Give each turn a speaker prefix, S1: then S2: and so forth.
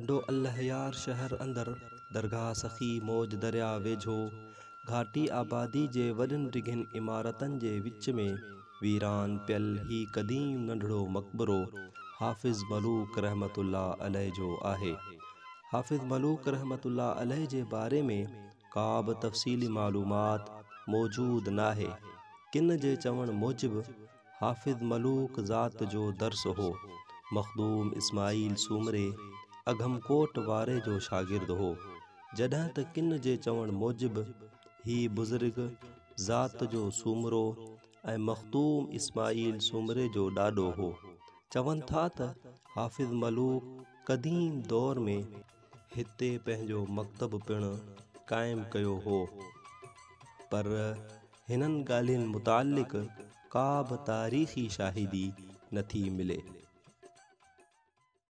S1: ٽنڊو الهيار شهر اندر درگاهه سخي موج درياء ويجهو گهاٽي آبادي جي وڏين ڊگهين عمارتن جي وچ ۾ ويران پيل هي قديم ننڍڙو مقبرو حافظ ملوڪ رحمة الله عليه جو آهي. حافظ ملوڪ رحمة الله عليه جي باري ۾ ڪا به تفصيلي معلومات موجود ناهي. ڪن جي چوڻ موجب حافظ ملوڪ ذات جو درس هو. مخدوم اسماعيل سومري اگهم ڪوٽ واري جو شاگرد هو. جڏهن ته ڪن جي چوڻ موجب هي بزرگ ذات جو سومرو ۽ مخدوم اسماعيل سومري جو ڏاڏو هو. چون ٿا ته حافظ ملوڪ قديم دور ۾. هتي پنهنجو مڪتب پڻ قائم ڪيو هو، پر هنن ڳالهين متعلق ڪا به تاريخي شاهدي نٿي ملي.